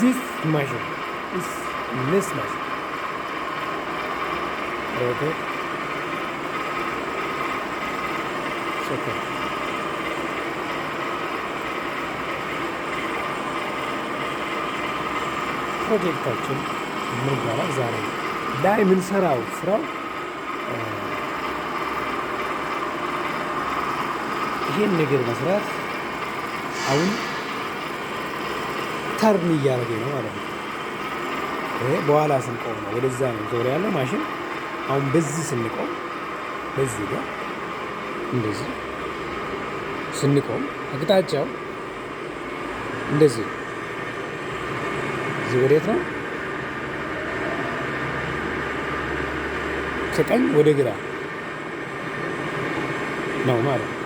This machine is this machine. Rotate. It's okay. ፕሮጀክታችን ምን ይባላል? ዛሬ ላይ የምንሰራው ስራው ይሄን ነገር መስራት አሁን turn እያደረገ ነው ማለት ነው። ይሄ በኋላ ስንቆም ነው፣ ወደዛ ነው ዞር ያለው ማሽን። አሁን በዚህ ስንቆም፣ በዚህ ጋር እንደዚህ ስንቆም አቅጣጫው እንደዚህ እዚህ ወዴት ነው? ከቀኝ ወደ ግራ ነው ማለት ነው።